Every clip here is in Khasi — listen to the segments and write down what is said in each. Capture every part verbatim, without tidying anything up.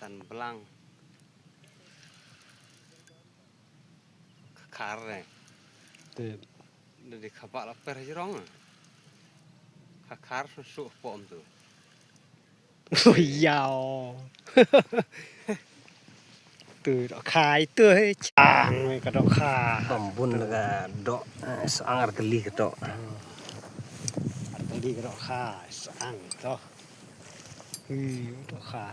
Tan blang. Khar ne. Te. Dei khaba la per jrong. Khar su pom tu. Ui yau. Tu dohkha itu he chang me ka dohkha. Pom bun ka doh, eh, sang ar kali ka doh. Ar kali ka dohkha sang to. Ui dohkha.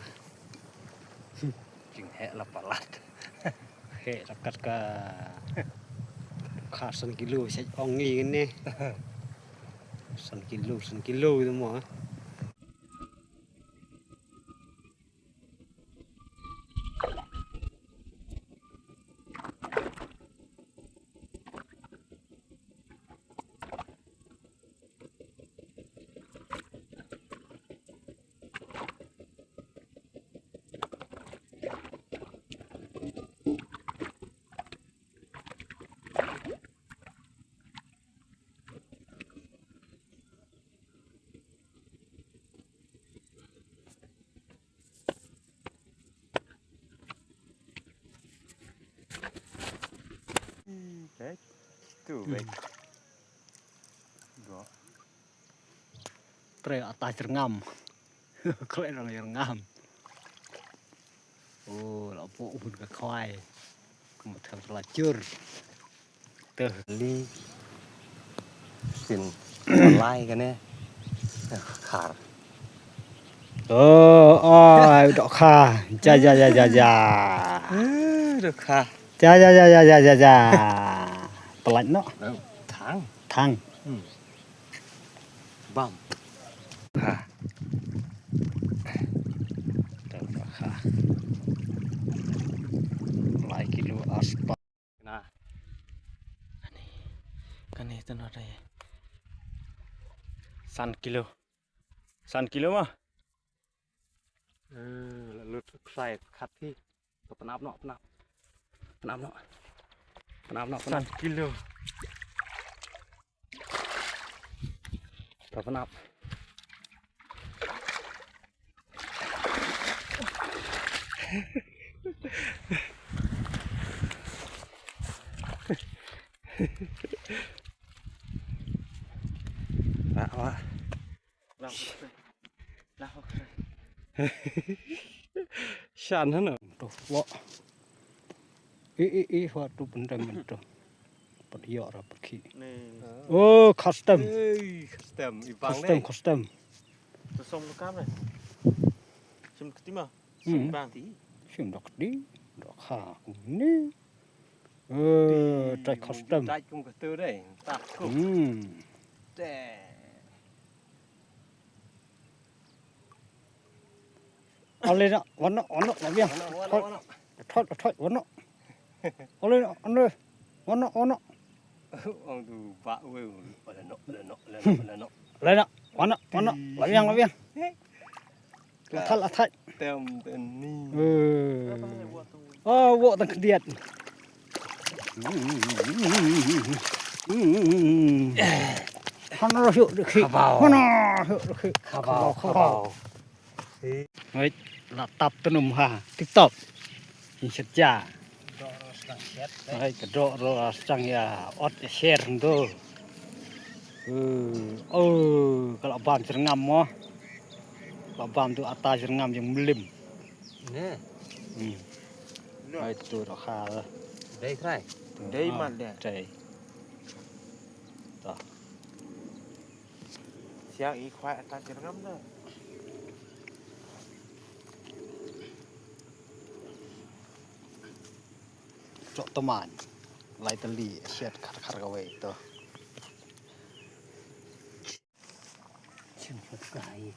Jing heh la palat. Heh la kat ka. Kha san kilo sa ong ngi ne. San kilo, san kilo itu mo. Ih, kai. Tu, hmm, kai. Dua. Tre atas rengam. Kau yang rengam. Oh, la pok pun ka khwai. Ka mut ka la chur. Te. Li. Sin. Lai ka ne. Khar. Oh, oh, dohkha. Ja, ja, ja, ja, ja. Eh, dohkha. Ja, ja, ja, ja, ja, ja, ja. Pelat no. Thang. Thang. Hmm. Bam. Ha. Dohkha. Lai kilo aspa. Na. Kane, kane tu no dai. San kilo. San kilo ma? Eh, la lut ksai khat hi. To pnap no, pnap. Pnap no. Pnap no, pnap. San kilo. To pnap. Wa, wa. Shan hana. To, wa. I, i, i, wa tu pendam tu. Pat ïoh ra pat khi. Ni. Oh, custom. Ei, custom. I bang custom, ni. Custom. To som kam ni. Som ktima. Hmm. Som bang ti. Som dok di. Dohkha kum ni. Eh, trai custom. Trai kum katu dai. Tak kum. Hmm. Te. Ale na, wan no, wan no, la biang. Wan no, wan no, wan no. Thot, thot, wan no. Ale na, ale. Wan no, wan no. Ong tu ba we. Ale no, ale no, ale no, ale no. Ale na, wan no, wan no. La biang, la biang. La thot, la thot. Tem ten ni. Eh. Oh, wok tang khyndiat. Hana suk dikhi. Khabaw. Hana suk dikhi. Khabaw, khabaw, khabaw. Hei, la tap tnum ha TikTok. Ni shet ja. Hei, ka doh ro stang ïa ot ïa sher ndo. Eh, oh, ka la bam jyrngam mo. Ka la bam tu ata jyrngam jong mlim. Ne. Hmm. No. Ai tu ro kha. Dei krai. Dei mat dei. Dei. Ta. Siang i khwai ata jyrngam da. Chok teman. Lai teli shet khar khar kawei to. Chim chim kai.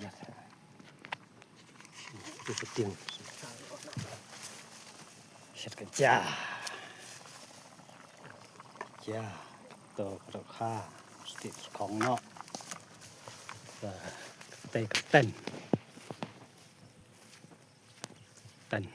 Ja sa. Tu peting. Shet ka ja. Ja. To ka kha. Stit kong no. Ka tei ka ten. Ten.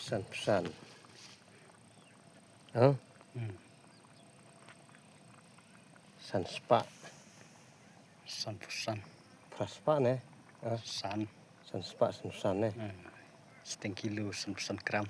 San phew san. Huh? Hmm. San spah. San phew san. Phra spah ne? San. San spah san phew san ne? Hmm. Steng kilo san phew san gram.